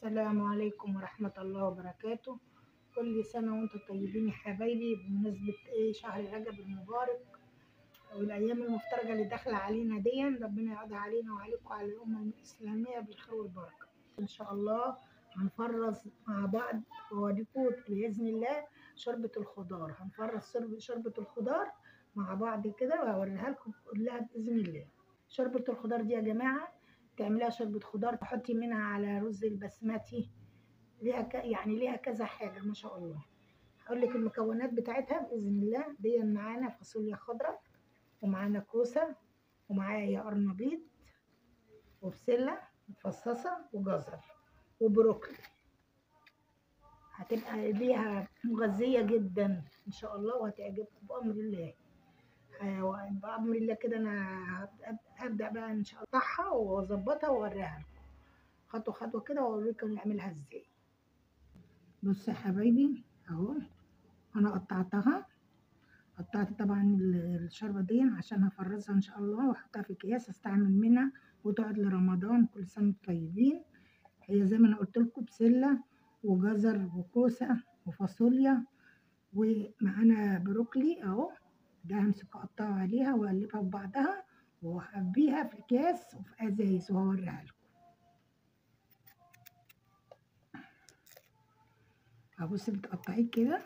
السلام عليكم ورحمة الله وبركاته. كل سنة وانتم طيبين يا حبايبي، بمناسبة شهر رجب المبارك والأيام المفترجة اللي داخلة علينا دي، ربنا يعودها علينا وعليكم وعلى الأمة الإسلامية بالخير والبركة. إن شاء الله هنفرز مع بعض وأوريكم بإذن الله شوربة الخضار. هنفرز شوربة الخضار مع بعض كده وهوريها لكم كلها بإذن الله. شوربة الخضار دي يا جماعة تعمليها شوربة خضار، تحطي منها على رز البسمتي، ليها يعني ليها كذا حاجة ما شاء الله. هقول لك المكونات بتاعتها بإذن الله. دي معانا فاصوليا خضراء، ومعانا كوسة، ومعايا قرنبيط، وبسلة مفصصة، وجزر، وبروكلي. هتبقى ليها مغذية جدا إن شاء الله وهتعجبكم بأمر الله. بأمر الله كده أنا هبدأ بقى إن شاء الله أقطعها وأظبطها وأوريها لكم خطوة خطوة كده، وأوريكم نعملها إزاي. بصوا يا حبايبي أهو أنا قطعتها، قطعت طبعا الشوربة دي عشان هفرزها إن شاء الله وأحطها في أكياس أستعمل منها وتقعد لرمضان. كل سنة وانتم طيبين. هي زي ما أنا قلت لكم بسلة وجزر وكوسة وفاصوليا، ومعانا بروكلي أهو، ده همسك اقطعه عليها واقلبها في بعضها واعبيها في اكياس وفي ازايز وهوريها لكم. هبص بتقطعيه كده،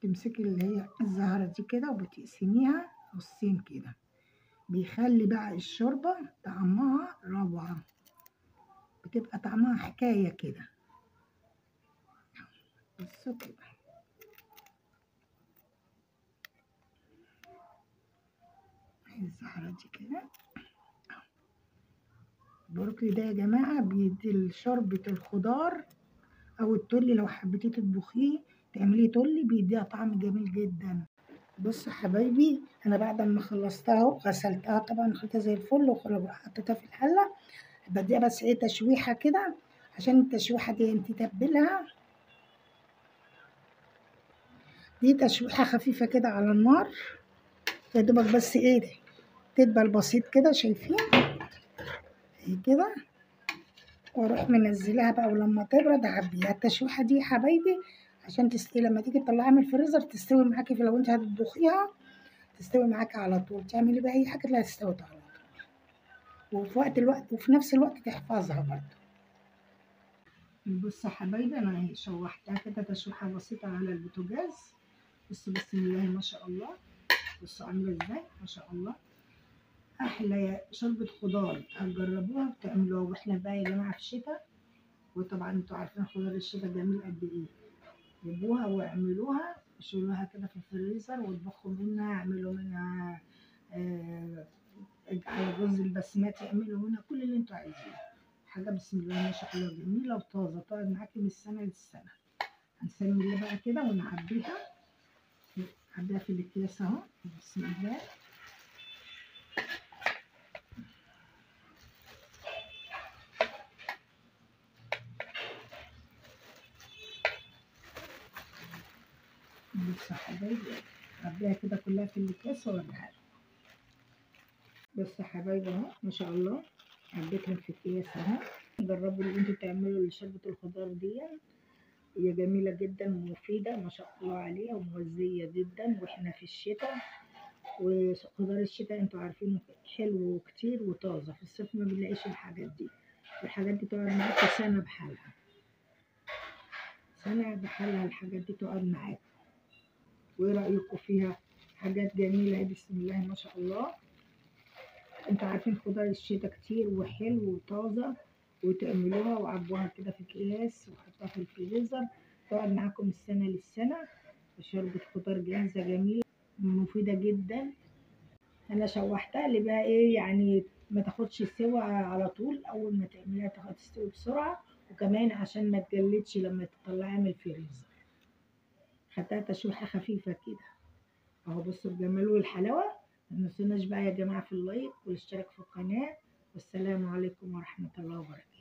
تمسكي اللي هي الزهرة دي كده وبتقسميها نصين كده، بيخلي بقى الشوربة طعمها روعة، بتبقى طعمها حكاية كده. بصوا كده الزهرة دي كده. البروكلي ده يا جماعة بيدي شوربة الخضار أو التولي، لو حبيتي تطبخيه تعمليه تولي بيديها طعم جميل جدا. بصوا حبايبي أنا بعد ما خلصتها وغسلتها طبعا خليتها زي الفل وحطيتها في الحلة، بديها بس تشويحة كده، عشان التشويحة دي انت تتبلها. دي تشويحة خفيفة كده على النار يا دوبك، بس تدبل بسيط كده، شايفين كده، واروح منزلها بقى، ولما تبرد اعبيها. التشويحة دي يا حبايبي عشان تستوي لما تيجي تطلعيها من الفريزر تستوي معاكي، لو انت هتطبخيها تستوي معاكي على طول، تعملي بقى اي حاجة تلاقيها تستوي على طول، وفي وقت الوقت وفي نفس الوقت تحفظها برضه. بصوا يا حبايبي انا شوحتها كده تشويحة بسيطة على البوتاجاز. بصوا بسم الله ما شاء الله، بصوا عامله ازاي ما شاء الله. احلى شوربة خضار هتجربوها وتعملوها. واحنا بقى يا جماعة في الشتاء، وطبعا انتوا عارفين خضار الشتاء جميل قد ايه، جيبوها واعملوها، شيلوها كده في الفريزر واطبخوا منها، اعملوا منها على الرز البسمتي، اعملوا منها كل اللي انتوا عايزينه. حاجة بسم الله ما شاء الله جميلة وطازه، تقعد معاكي من السنة للسنة. هنسمي الله بقى كده ونعبيها، نعبيها في الاكياس اهو بسم الله. بصوا يا حبايبي عبيها كده كلها في الاكياس واوريها لكم. بصوا يا حبايبي اهو ما شاء الله عبيتهم في اكياس اهو. جربوا اللي انتوا تعملوا شوربة الخضار دي، هي جميلة جدا ومفيدة ما شاء الله عليها ومغذية جدا، واحنا في الشتاء، وخضار الشتاء انتوا عارفينه حلو وكتير وطازة، في الصيف ما بنلاقيش الحاجات دي. الحاجات دي تقعد معاكوا سنة بحالها، سنة بحالها الحاجات دي تقعد معاكوا. وايه رأيكم فيها؟ حاجات جميلة بسم الله ما شاء الله. انتوا عارفين خضار الشتاء كتير وحلو وطازة، وتعملوها وعبوها كده في اكياس وحطوها في الفريزر، تقعد معاكم السنة للسنة. شوربة خضار جاهزة جميلة مفيدة جدا. انا شوحتها اللي بقى يعني ما تاخدش سوا على طول، اول ما تعمليها تاخد تستوي بسرعة، وكمان عشان ما تجلدش لما تطلعيها من الفريزر. خدتها تشويحة خفيفة كده اهو. بصوا الجمال والحلاوة. ما تنسوناش بقى يا جماعة في اللايك والاشتراك في القناة، والسلام عليكم ورحمة الله وبركاته.